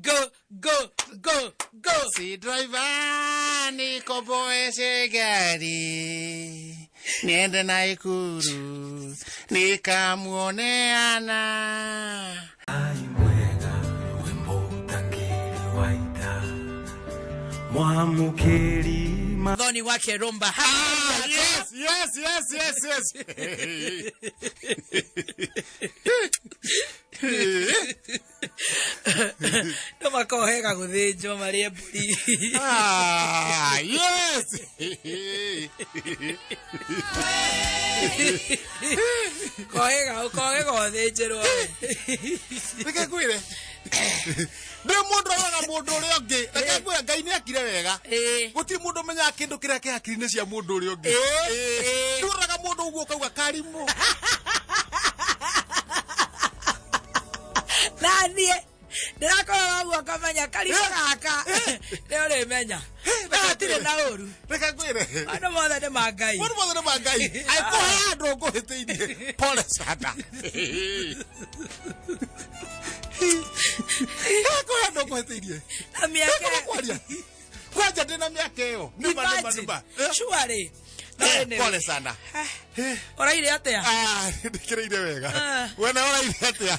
Go, go, go, go. Si driver nikomboeshe gari niende Naikuru nikamuone Ana. Ai mwega wimbo utangiri waita mwamukiri ma Dhoni wake rumba. Ah, yes, yes, yes, yes, yes. No makohega gũthĩnjwo marĩe mbũri. Ah, yes. Kohega, ũkohega ũthĩnjĩrwo. Reke ngwĩre. Ndĩ mũndũ aroraga mũndũ ũrĩa ũngĩ. Reke ngwĩre Ngai nĩ akire wega. Ĩĩ. Gũtirĩ mũndũ ũmenyaga kĩndũ kĩrĩa kĩ hakiri-inĩ cia mũndũ ũrĩa ũngĩ. Ĩĩ. Ndũroraga mũndũ ũguo ũkauga karimũ. Na niĩ ndĩrakorora ũguo ngamenya karimũ gaka nĩ ũrĩmenya. Na hatirĩ na ũru. Reke ngwĩre. Maũndũ mothe nĩ ma Ngai. Maũndũ mothe nĩ ma Ngai. Angĩkorwo he handũ ngũhĩtĩirie, pole sana. Angĩkorwo he handũ ngũhĩtĩirie. Na mĩaka. Reke kwaria. Kwanja ndĩna mĩaka ĩyo. Nĩma, nĩma, Imagine. nĩma. Surely. No anyway. Pole sana. Ũraire atĩa? Ah, ndĩkĩrĩire wega. Ah. We nawe ũraire atĩa?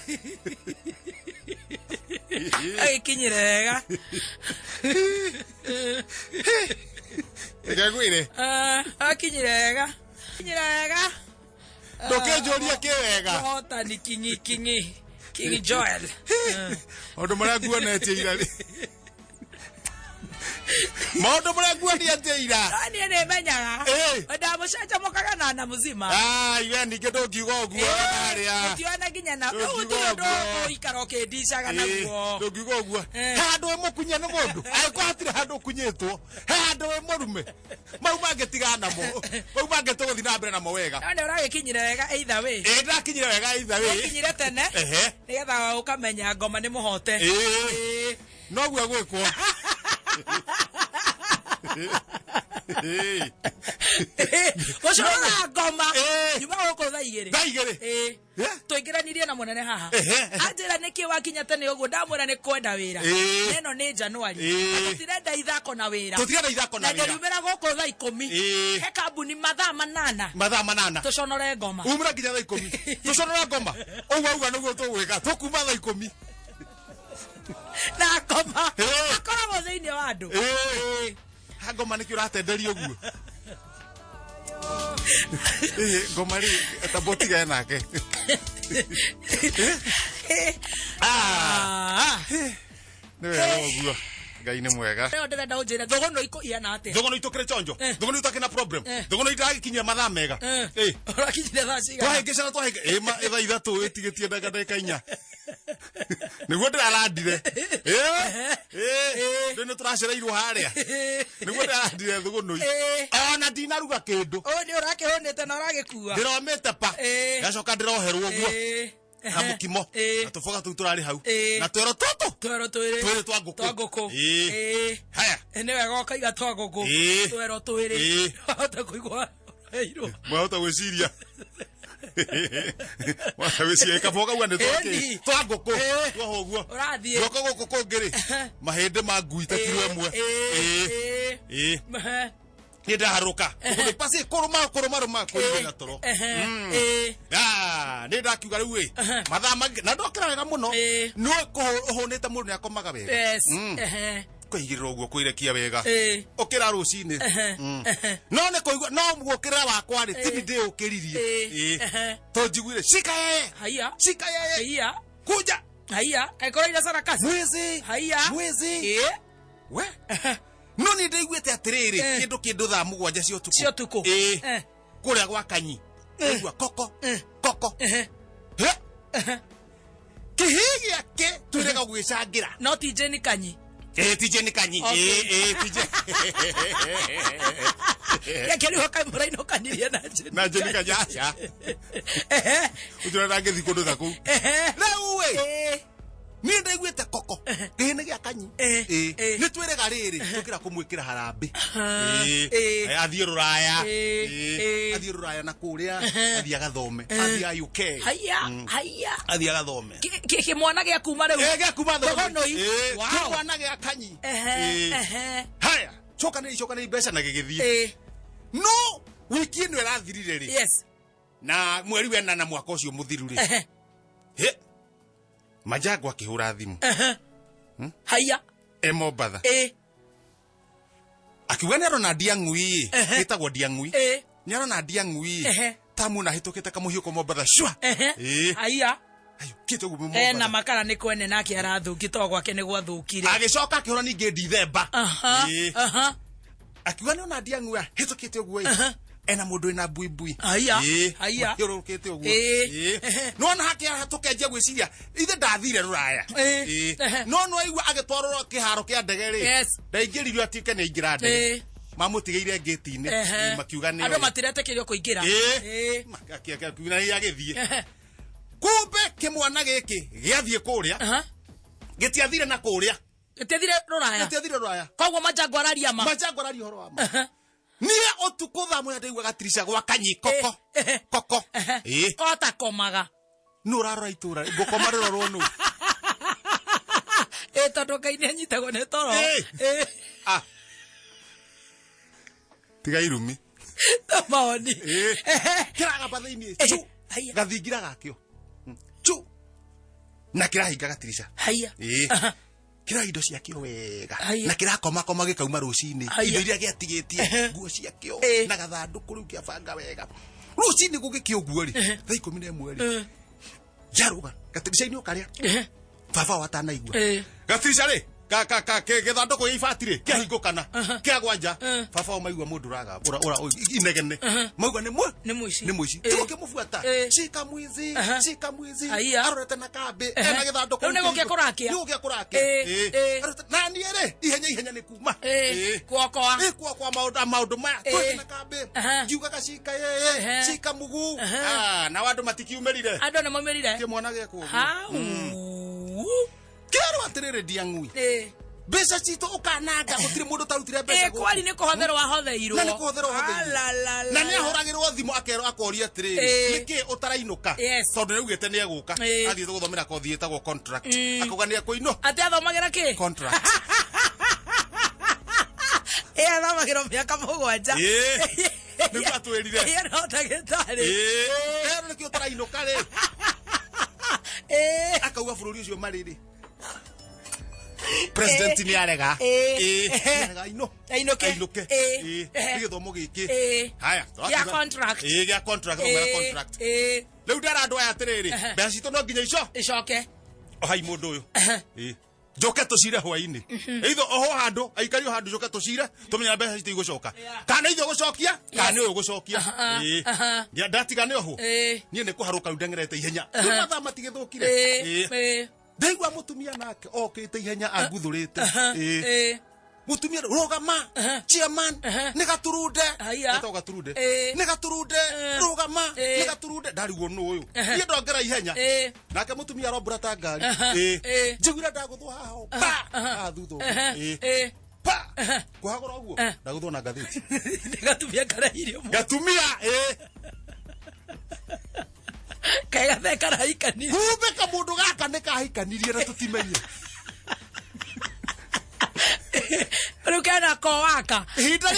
Agĩkinyire wega. Reke ngwĩre. Ah, akinyire wega. Akinyire wega. Ndũkĩnjũrie kĩ wega. Mũhotani kingi kingi. King Joel. Maũndũ marĩa nguonetie ira rĩ. Maũndũ marĩa nguonetie ira. No niĩ nĩ menyaga. Ĩĩ. Ndamũcanjamũkaga na na mũzima. Ah, iwe ningĩ ndũngiuga ũguo harĩa. Mũtiona nginya na rĩu Ndũngiuga gũtirĩ ũndũ ũguo. ũgũikara ũkĩndicaga naguo. Ndũngiuga ũguo. Eh. He handũ wĩ mũkunye nĩ mũndũ. Angĩkorwo hatirĩ handũ ũkunyĩtwo. He handũ wĩ mũrume. Mau mangĩ tigana namo. Mau mangĩ tũgũthiĩ na mbere namo wega. No nĩ ũragĩkinyire wega either way. Ĩĩ ndakinyire wega either way. Ũkinyire tene. Ehe. Nĩgetha ũkamenya ngoma nĩ mũhote. Ĩĩ. Ĩĩ. Noguo gwĩkwo. Ĩĩ. Gũcorora ngoma. Ĩĩ. Nyuma gũkũ thaa igĩrĩ. Thaa igĩrĩ. Ĩĩ. Eh? Tũingĩranirie na mũnene haha. Ehe. Anjĩra nĩkĩ wakinya tene ũguo ndamwĩra nĩ kwenda wĩra. Ĩĩ. Na ĩno nĩ January. Ĩĩ. Na tũtirenda ithako na wĩra. Tũtirenda ithako na Na wĩra. ndĩriumĩra gũkũ thaa ikũmi. Ĩĩ. He kambuni mathaa manana. Mathaa manana. Tũconore ngoma. Umĩra nginya thaa ikũmi. Tũconora ngoma. Ũguo auga nĩguo tũgwĩka. Tũkuma thaa ikũmi. Na ngoma. Ĩĩ. Akoragwo thĩinĩ wa andũ. Ĩĩ. Ha ngoma nĩkĩ ũratenderia ũguo? Ĩĩ, ngoma rĩ tamba ũtigane nake. Ah, Ah. nĩ wega ũguo. Ngai nĩ mwega. Rĩo ndĩrenda ũnjĩre thũgũnũ ikũhiana atĩa? Thũgũnũ itũ kĩrĩ chonjo. Eh. Thũgũnũ itũ akĩna problem. Eh. Thũgũnũ itũ agĩkinyia mathaa mega. Eh. Ĩĩ. Ũrakinyire thaa cigana? Twahĩngĩcana twahĩngĩ ĩ ma thaa ithatũ ĩtigĩtie ndagĩka ndagĩka inya. Nĩguo ndĩrarandire. Ĩ ĩ ndĩ nĩ tũracereirwo harĩa. Nĩguo ndĩrarandire thũgũnũ. Ĩĩ. Ona ndinaruga kĩndũ. Ũyũ nĩ ũrakĩhũnĩte na ũragĩkua. Ndĩromĩte pa. Ĩĩ. Ngacoka ndĩroherwo ũguo. Ĩĩ. Na mũkimo. Ĩĩ. Na tũboga tũu tũrarĩ hau. Ĩĩ. Na twero tũtũ. Twero twĩrĩ. Twĩrĩ twa ngũkũ. Twa ngũkũ. Ĩĩ. Ĩĩ. Haya. Nĩ wega ũkaiga twa ngũkũ. Ĩĩ. Twero twĩrĩ. Ĩĩ. Wahota kũigua ũraheirwo. Mwahota gwĩciria. Mwahota gwĩciria kaboga uga nĩ twa kĩ? Ĩni. Twa ngũkũ. Ĩĩ. Twoha ũguo. Ũrathiĩ. Guoko gũkũ kũngĩ rĩ. Mahĩndĩ ma ngui ta kiro ĩmwe. Ĩĩ. Ĩĩ. Ĩĩ. Ĩĩ. Ehe. Niĩ ndaharũka. Pasi kũrũma kũrũma rũma kũigua toro. Ehe. Ĩĩ. Ah, nĩ ndakiuga rĩu ĩ. Mathaa mangĩ na ndokĩra wega mũno. Ĩĩ. Nĩ ũhũnĩte mũndũ nĩ akomaga wega. Yes. Mm. Ehe. Kũigĩrĩra ũguo kwĩrekia wega. Ĩĩ. Ũkĩra rũcinĩ. Ehe. Mm. Ehe. No nĩ kũigua no gũkĩra wakwa rĩ tini ndĩũkĩririe. Ĩĩ. Ĩĩ. Ehe. Tũnjiguire shika yeye. Haiya. Shika yeye. Haiya. Kuja. Haiya. Kaĩ kũraire sarakasi? Mwizi. Haiya. Mwizi. Ĩĩ. We. No nĩ ndaiguĩte atĩrĩrĩ Eh. kĩndũ kĩndũ thaa mũgwanja cia ũtukũ. Cia ũtukũ. Ĩĩ. Eh. Kũrĩa gwa Kanyi. Ndaigua koko. Eh. Koko. Ehe. He. Kĩhĩ gĩake twĩrega gwĩcangĩra. No ti Jane Kanyi. Ĩĩ ti Jane Kanyi. Okay. Ĩĩ ĩĩ ti Jane. Gĩake rĩu kaĩ mũrainũkanirie na Jane. Na Jane Kanyi aca. Ehe. Ũcio ndangĩthiĩ kũndũ ta kũu. Ehe. Rĩu ĩ Ĩĩ. niĩ ndaiguĩte koko kĩhĩ nĩ gĩa Kanyi. Eh. Ĩĩ Eh. nĩ twĩrega Tũreka rĩrĩ, tũkĩra kũmwĩkĩra harambĩ. Ĩĩ. Ĩĩ. Athiĩ rũraya. Ĩĩ. Ĩĩ. Ĩĩ. Athiĩ rũraya na kũrĩa, athiĩ agathome. Athiĩ UK. Haya, haya. Athiĩ agathome. Kĩmwana gĩa kuma rĩu. Ĩĩ, gĩa kuma thoko. Thogonoi. Ĩĩ, Wow. kĩmwana gĩa kanyi. Ehe, Ĩĩ. ehe. Haya, cokanĩri cokanĩri mbeca na gĩgĩthiĩ. Ĩĩ. No wiki ĩno ĩrathirire rĩ, Yes. na mweri wa ĩnana mwaka ũcio mũthiru rĩ, Ehe. he Manjango akĩhũra thimũ Haya. e Mombatha, Ĩĩ. akiuga nĩ arona ndiang'ui Ehe. ĩtagwo ndiang'ui, Ĩĩ. nĩ arona ndiang'ui Ehe. ta muona ahĩtũkĩte kamũhiũko Mombatha cua. Ehe. Ĩĩ. Haya. Ayũkĩte ũguo Ena Mombatha. makara nĩ kwene nake arathũki to gwake nĩ gwathũkire. Agĩcoka akĩhũra ningĩ Ndithemba. Aha. Ĩĩ. Aha. Akiuga nĩ ona ndiang'ui ahĩtũkĩte ũguo ĩ, ena mũndũ wĩna mbuimbui. Haya. Ĩĩ, Haya. mathiũrũrũkĩte ũguo. Ĩĩ. Ĩĩ. Nĩwona hake tũkenjia gwĩciria ithe ndathire rũraya. Ĩĩ. Ĩĩ. Ehe. No nĩwaigua agĩtwarwo kĩharo kĩa ndege rĩ, Yes. ndaingĩririo atuĩke nĩ aingĩra ndege, Ĩĩ. mamũtigĩire ngĩti-inĩ. Ehe. Ĩĩ, makiuga nĩ Andũ oĩ. matiretĩkĩrio kũingĩra. Ĩĩ. Ĩĩ. Akiuga nĩ agĩthiĩ. Ehe. Kumbe kĩmwana gĩkĩ gĩathiĩ kũrĩa, Aha. gĩtiathire na kũrĩa, Gĩtiathire rũraya. gĩtiathire rũraya. Koguo Manjango araria ma. Manjango araria ũhoro wa ma. Niĩ ũtukũ thaa mũgwanja ndaigua gatirica gwa kanyi koko Ehe. koko. Ehe. Ĩĩ. Otakomaga. Nũ ũrarora itũra ngũkoma rĩrorwo nũ? Ĩ tondũ Ngai nĩ anyitagwo nĩ toro. Ĩĩ. Ĩ. Ah. Tiga irumi. To maoni. Ĩĩ. Ehe. Kĩragamba thĩinĩ Ehe. cu Haya. gathingira gakĩo cu na kĩrahinga gatirica. Haya. Ĩĩ. Aha. Kĩroya indo ciakĩo wega Haya. na kĩrakomakoma gĩkauma rũcinĩ, Haya. indo iria gĩatigĩtie, Ehe. nguo ciakĩo Ĩĩ. na gathandũkũ rĩu kĩabanga wega. Rũcinĩ gũgĩkĩa ũguo rĩ, thaa 11 rĩ, njarũga gatirica-inĩ o karĩa Ehe. baba wa atanaigua Ĩĩ. gatirica rĩ, gĩthandũkũ gĩa ibati rĩ kĩahingũkana kĩagwa nja. Baba wa maigua mũndũ ũraga inegene, maigua nĩ mũ Nĩ mũici. nĩ mũici. Ĩĩ. Tũkĩmũbuata, Ĩĩ. cika mwizi, Aha. cika mwizi. Haiya. Arorete na kambĩ Ehe. ena gĩthandũkũ. Rĩu nĩ gũkĩa kũrakĩa. Nĩ gũkĩa kũrakĩa. Ĩĩ, Ĩĩ. ĩĩ. Arorete- na niĩ rĩ, ihenya ihenya nĩ kuma. Ĩĩ. Ĩĩ. Kuokoa. Ĩĩ, kuokoa maũndũ maũndũ maya. Ĩĩ. Twĩte na kambĩ Aha. ngiugaga cika yeye, Ehe. cika mugu. Aha. Ah, nao andũ matikiumĩrire. Andũ nĩ maumĩrire. Kĩmwana gĩekwo ũguo. Hau. Kĩrwo atĩrĩrĩ, ndiang'ui, Ĩĩ. mbeca citũ ũkananga, gũtirĩ mũndũ ũtarutire mbeca Ĩ kwari nĩ kũhotherwo ahotheirwo. Na nĩ kũhotherwo ahotheirwo. Alalala. Na nĩ ahũragĩrwo thimũ akerwo akoria atĩrĩrĩ, Ĩĩ. nĩkĩ ũtarainũka? Yes. Tondũ nĩ augĩte nĩ egũka. Ĩĩ. Athiĩte gũthomera kothi ĩtagwo contract, akauga nĩ ekũinũ. Atĩ athomagĩra kĩ? Contract. Ĩ athomagĩrwo mĩaka 7. Ĩĩ. Nĩguo atwĩrire. Ĩ no ndagĩtarĩ. Ĩĩ. Erwo nĩkĩ ũtarainũka rĩ, Ĩ. akauga bũrũri ũcio marĩ rĩ, president nĩ arega. Ĩĩ. Ĩĩ, nĩ arega ainũ Ainũke. ainũke. Ĩĩ. Ĩĩ, Ehe. nĩ gĩthomo gĩkĩ. Ĩĩ. Haya. Gĩa contract. Ĩĩ, gĩa contract, gĩa contract. Ĩ. Rĩu ndera andũ aya atĩrĩrĩ, Ehe. mbeca citũ no nginya ico Icoke. ohai mũndũ ũyũ. Ĩĩ. Njoke tũcire hwainĩ itho oho handũ aikario handũ, njoke tũcire tũmenya mbeca citũ igũcoka, Yeah. kana ithuĩ gũcokia kana nĩ ũyũ gũcokia. Aha, Ĩĩ. aha. Ndatiga nĩ ohwo. Ĩĩ. Niĩ nĩ kũharũka rĩu ndengerete ihenya, rĩu mathaa matigĩthũkire. Ĩ. Ĩĩ. Ĩ. Ndaigua mũtumia nake okĩte ihenya anguthũrĩte. Ĩĩ. Ĩ. Mũtumia, rũgama chairman, nĩ gaturunde. Haiya. Etagwo gaturunde. Ĩĩ. Nĩ gaturunde, rũgama, Ĩĩ. nĩ gaturunde. Ndarigwo nũ ũyũ, niĩ ndongera ihenya. Ĩĩ. Nake mũtumia arombũra ta ngari. Aha. Ĩĩ. Ĩĩ. Njiguire ndagũthwo haha o, pa haha thutha ũguo. Ĩĩ. Ĩ. Pa kũhagũra ũguo ndagũthwo na ngathĩti. Nĩ gatumia karairio mũno. Gatumia, ĩĩ. Kaĩ gathe karahikanire. Kumbe kamũndũ gaka nĩ kahikanirie na tũtimenye. Rĩu kena kowaka. Ihinda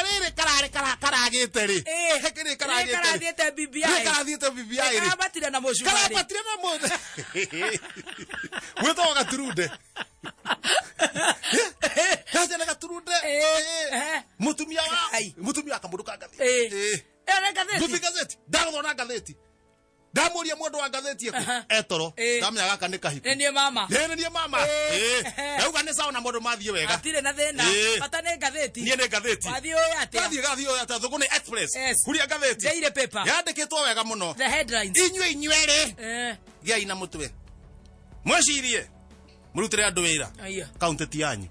rĩrĩ kararĩ karagĩte rĩ. Ĩĩ. He kĩrĩ karagĩte rĩ. Karathiĩte BBI. Nĩ karathiĩte BBI rĩ. Karambatire na mũcumarĩ. Karambatire na mũthĩ gwĩtagwo gaturunde gacana gaturunde. Ĩĩ. Ĩĩ. Mũtumia wa Ai. mũtumia wa kamũndũ ka ngathĩti. Ĩĩ. Ĩĩ. Ĩyo nĩ ngathĩti. Nguthi ngathĩti, ndagũthwo na ngathĩti, ndamũria mũndũ wa ngathĩti ĩkũ. Aha. Etoro. Ĩĩ. Ndamenya gaka nĩ kahiku. Nĩ niĩ mama. Nĩ niĩ mama. Ĩĩ. Ĩĩ. Ndauga nĩ sawa na maũndũ mathiĩ wega. Hatirĩ na thĩna. Ĩĩ. Bata nĩ ngathĩti. Niĩ nĩ ngathĩti. Wathiĩ ũĩ atĩa? Gathiĩ gathiĩ ũyũ atĩa Thũgũnĩ Express. Yes. Huria ngathĩti. Daily paper. Yandĩkĩtwo wega mũno. The headlines. Inyuĩ inyuerĩ, Eh. gĩai na mũtwe mwĩcirie mũrutĩre andũ wĩra. Aya. Kaunti ti yanyu.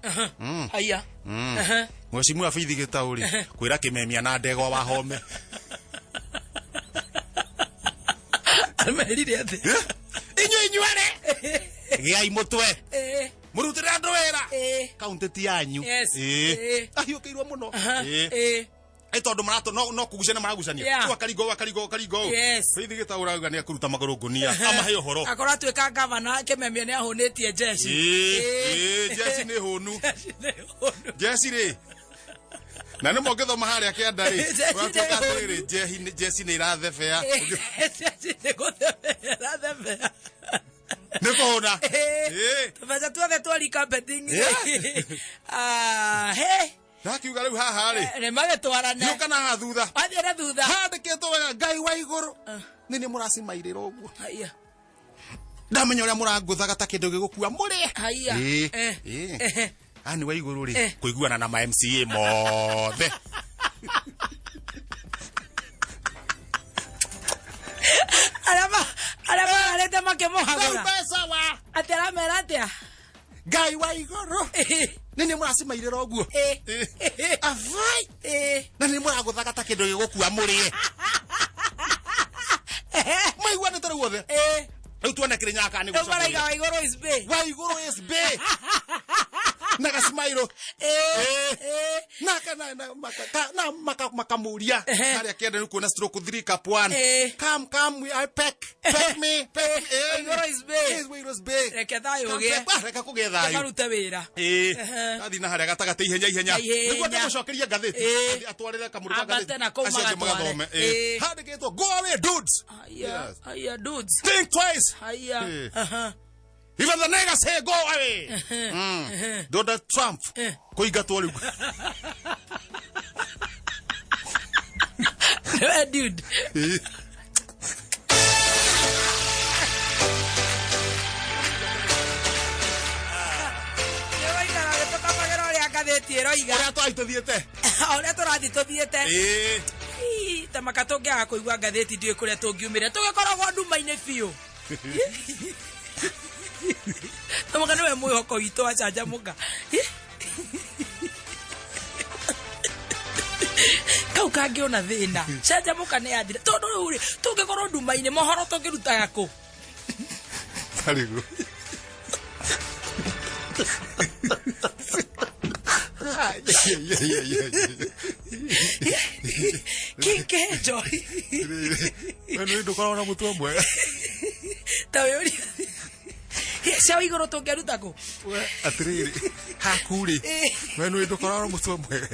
Aya. Aha. Mheshimiwa Faith Gĩtaũri kwĩra kĩmemia na ndegwa wa home. Amerire atĩ. Inyuĩ inyuerĩ, gĩai mũtwe, Eh. mũrutĩre andũ wĩra. Ĩĩ. Kaunti ti yanyu. Yes. Ĩĩ. Ĩĩ. Ahiũkĩirwo mũno. Aha. Ĩĩ. Ĩĩ. Ĩ tondũ marato no kugucania maragucania. Yeah. Ũũ akaringo ũũ akaringo ũũ akaringo ũũ. Yes. Faith Gĩtaũ ũrauga nĩ akũruta magũrũ ngũnia amahe ũhoro. Akorwo atuĩka gavana kĩmemia nĩ ahũnĩtie jeshi. Ĩĩ, ĩĩ, jeci nĩ hũnu. Jeshi nĩ hũnu. Jeci rĩ na nĩ mongĩthoma harĩa kĩanda rĩ Jeci nĩ ũratuĩka hũnu. atĩrĩrĩ jeci nĩ irathebea. Jeshi nĩ gũthebea ĩrathebea. Nĩ kũhũna. Ĩĩ. Ĩĩ. Tũbeca tuothe twa recarpeting. Yeah. Ah, he. Ndakiuga rĩu haha rĩ Nĩ magĩtwarane. hiũka na haha thutha Wathiĩ na thutha. handĩkĩtwo wega Ngai wa igũrũ nĩ nĩ mũracimairĩra ũguo. Haiya. Ndamenya ũrĩa mũrangũthaga ta kĩndũ gĩgũkua mũrĩe. Haiya. Ĩĩ, Eh. ĩĩ. Eh. Ani wa igũrũ rĩ Eh. kũiguana na ma MCA mothe. Arĩa mararĩte makĩmũhagũra. Mbeca wa Atĩ aramera atĩa? Ngai wa igũrũ Ĩĩ. nĩ nĩ mũracimairĩra ũguo. Ĩĩ. Ĩĩ. Avai Ĩĩ. na nĩ mũragũthaga ta kĩndũ gĩgũkua mũrĩe. Maiguanĩte rĩu othe. Ĩĩ. Rĩu tuone Kĩrĩnyaga kana nĩ Rĩu maraiga gũcokeria. wa igũrũ is big. Wa igũrũ is big. Na gacimairũ. Ĩĩ. Ĩĩ. Ĩĩ. Na kana na maka ka- na maka makamuria Ehe. harĩa kĩanda rĩu kuona stroke 3 cup 1. Ĩĩ. Come come I pack pack me pack me. Wa igũrũ is big. Yes, wa igũrũ is big. Reke thayũ Come ũgĩe. pack. Ah, reke kũgĩe thayũ. Marute wĩra. Ĩĩ. Ehe. Athiĩ na harĩa gatagatĩ ihenya ihenya. Na ihenya. Nĩguo ndĩmũcokerie ngathĩti. Ĩĩ. Athiĩ atwarĩre kamũrũ ka Ambate ngathĩti. na kũu Acio angĩ magatware. magathome. Ĩĩ. Ĩĩ. Handĩkĩtwo go away dudes. Haiya. Yes. Haiya dudes. Think twice. Haiya. Ĩĩ. Aha. Even the nigger say go away. Donald Trump Eh. kũingatwo rĩu. We dude. Ĩĩ. Nĩ waikara ũgĩtũkamagĩra ũrĩa ngathĩti ĩroiga. Ũrĩa twathiĩ tũthiĩte. Ũrĩa tũrathiĩ tũthiĩte. Ĩĩ. Ii, ta maka tũngĩaga kũigua ngathĩti ndiũĩ kũrĩa tũngiumĩre tũgĩkoragwo nduma-inĩ biũ. Tamaka nĩwe mwĩhoko witũ wa canjamũka. Kau kangĩona thĩna canjamũka nĩ yathira tondũ rĩu rĩ tũngĩkorwo nduma-inĩ mohoro tũngĩrutaga kũ? Tarĩguo. Kinkenjo. We nĩ ndũkoragwo na mũtwe mwega. Ta wĩũria cia igũrũ tũngĩruta kũ? We, atĩrĩrĩ haku rĩ Ĩĩ. we nĩ ndũkoragwo na mũtwe mwega.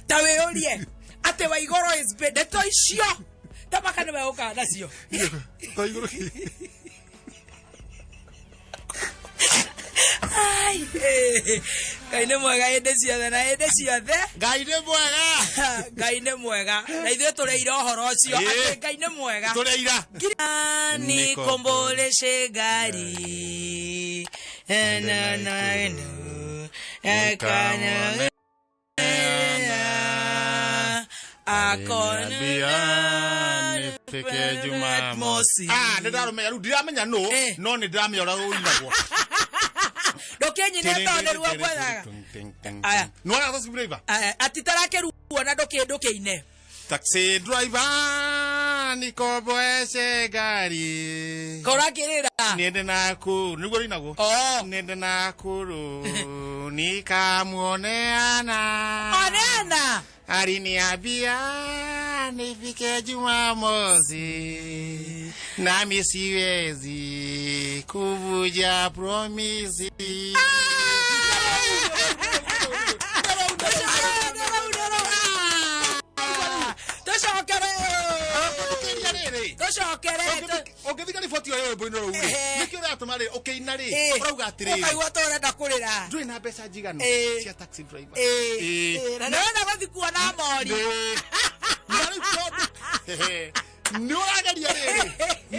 Ta wĩũrie atĩ wa igũrũ is big. Ndeto icio tamaka nĩwe ũkaga nacio. Ta igũrũ Ai, eh, Ngai nĩ mwega hĩndĩ ciothe na hĩndĩ ciothe. Ngai nĩ mwega. Ngai nĩ mwega na ithuĩ tũrĩire ũhoro ũcio Ĩĩ. atĩ Ngai nĩ mwega. Tũrĩ aira. Nikomboleshe gari na na na akana akona Nifike Jumamosi. Ah, nĩ ndarũmenya rĩu ndiramenya nũ Eh. no nĩ ndĩramenya ũrĩa ũinagwo. Ndũkĩnyine tondũ nĩruo ngwethaga. Aya. Nĩwona taxi driver? Ati tarakĩruo na ndũkĩine. Taxi driver nikomboeshe gari. Korakĩrĩra. Niende Nakuru. Nĩguo rĩinagwo. Oh. Niende Nakuru nikamuoneana. Oneana. Aliniambia nifike Jumamosi, nami siwezi kuvuja promisi. Tũcokere. Ũngĩthikĩrĩria rĩrĩ, Tũcokere. ũngĩthika riboti ĩyo rwĩmbo-inĩ rũu rĩ, Ehe. nĩkĩo ũratũma rĩ ũkĩina rĩ Ĩĩ. ũrauga atĩrĩrĩ Ũkaigua ta ũrenda kũrĩra. ndũrĩ na mbeca njiganu Ĩĩ. cia taxi driver. Ĩĩ. Ĩĩ. Ĩĩ, na nĩwenda gũthiĩ kuona mori. Ĩĩ. Na rĩu tondũ nĩ ũrageria rĩrĩ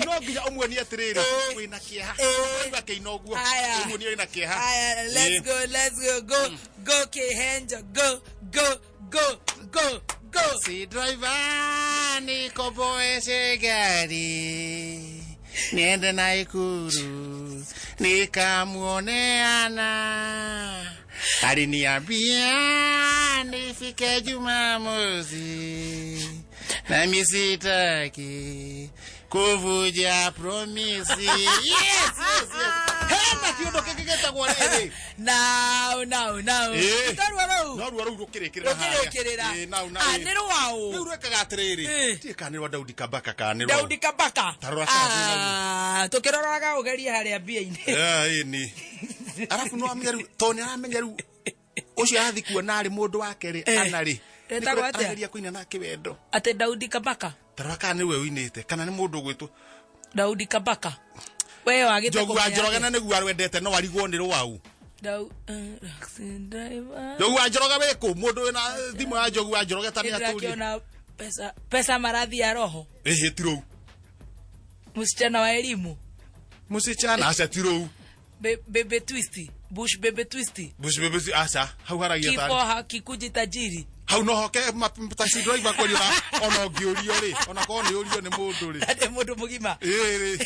no nginya ũmuonie atĩrĩrĩ Ĩĩ. wĩna kĩeha Ĩĩ. ũraigua akĩina ũguo Aya. ũmuonie wĩna kĩeha Aya, let's Ĩĩ. go, let's go, go, go, Kihenjo, go, go, go, go, go. Taxi driver nikomboeshe gari niende Naikuru nikamuoneana. Aliniambia nifike Jumamosi, Nami sitaki kuvunja promise. Yes, yes, yes. Hena kiundu kingi gitagwo riri. Nau nau nau. Ĩĩ. Tarua rũu. No ruo rũu rũkĩrĩkĩrĩra harĩa. Rũkĩrĩkĩrĩra. Ĩĩ, nau nau. Ah, nĩ rwaũ. Rĩu rwĩkaga atĩrĩrĩ. Ĩĩ. Ndiũĩ kana nĩ rwa Daudi Kabaka kana nĩ rwaũ. Daudi Kabaka. Ta rora kana rwĩ naguo. Ah, tũkĩroraga ũgerie harĩa mbia-inĩ. Eh, ĩni. Arabu no amenya rĩu tondũ nĩ aramenya rĩu ũcio arathiĩ kuona arĩ mũndũ wake rĩ Eh. ana rĩ. Etagwo atĩa? Arageria kũina nake wendo. Atĩ Daudi Kabaka. Ta rora kana nĩwe ũinĩte kana nĩ mũndũ ũgwĩtwo Daudi Kabaka. We wagĩte Njogu wa kũmenya Njoroge atĩa? na nĩguo arwendete no arigwo nĩ rwaũ. Taxi driver. Njogu wa Njoroge wĩkũ? Mũndũ wĩna thimũ ya Njogu wa Njoroge ta nĩ atũrie. Nĩndĩrakĩona pesa pesa maradhi ya roho. Ĩhĩ ti rũu. Msichana wa elimu. Mũcichana aca ti rũu. Bebe twisti. Bush bebe twisti. Bush bebe si aca hau haragia Kifo tarĩ. hakikuji tajiri. Hau no hoke taxi driver kwaria ona ũngĩũrio rĩ ona korwo nĩ ũrio nĩ mũndũ rĩ. Nĩ mũndũ mũgima. Ĩĩ rĩ.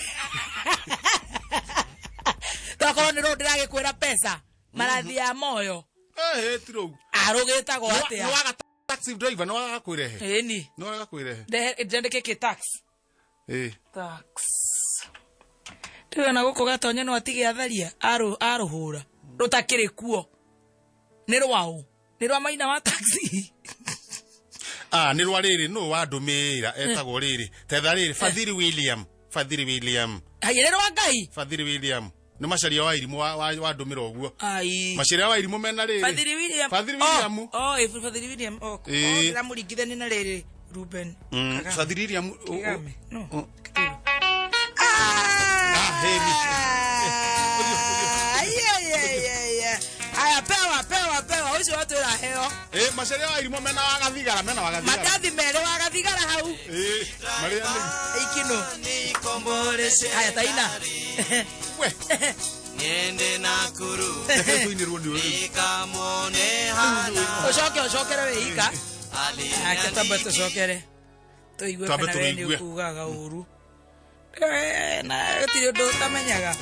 Tokorwo nĩ rũũ ndĩragĩkwĩra pesa maradhi ya moyo. Ĩhĩ ti rũu. Arũgĩtagwo atĩa? Nĩ waga taxi driver nĩ waga kwĩrehe. Ĩni. Nĩ waga kwĩrehe. Njandĩke kĩ tax. Ĩĩ. Tax. Ndĩrona gũkũ gatonye no atige atharia arũhũra rũtakĩrĩ kuo. Nĩ rwaũ? Nĩ rwa maina wa taxi. Ah, nĩ rwa rĩrĩ nũ wandũmĩra etagwo rĩrĩ tetha rĩrĩ Fadhili William Fadhili William Haya nĩ rwa Ngai. Fadhili William nĩ macaria wa irimũ wandũmĩra ũguo Ai. macaria wa irimũ mena rĩrĩ Fadhili William. Fadhili William. Oh, oh, Fadhili William. Oh, Ĩĩ. oh, ndĩramũringithania na rĩrĩ Ruben. Kagame. Fadhili William Kagame. No. Oh. Ah, heri. Ah, yeah. Aya, pewa pewa pewa ucio watwĩra heo. Eh, macaria wa irimũ mena wa gathigara mena wa gathigara. Matathi merĩ wa gathigara hau. Eh, marĩa nĩ Ikino. Haya taina. we Niende Nakuru reke tũinĩrwo nĩ ũyũ. nikamwone Hana Ũcoke ũcokere wĩika. Ake twambe tũcokere. Tũigue Twambe kana we nĩ tũigue. ũkugaga ũru. Eh, na gũtirĩ ũndũ ũtamenyaga.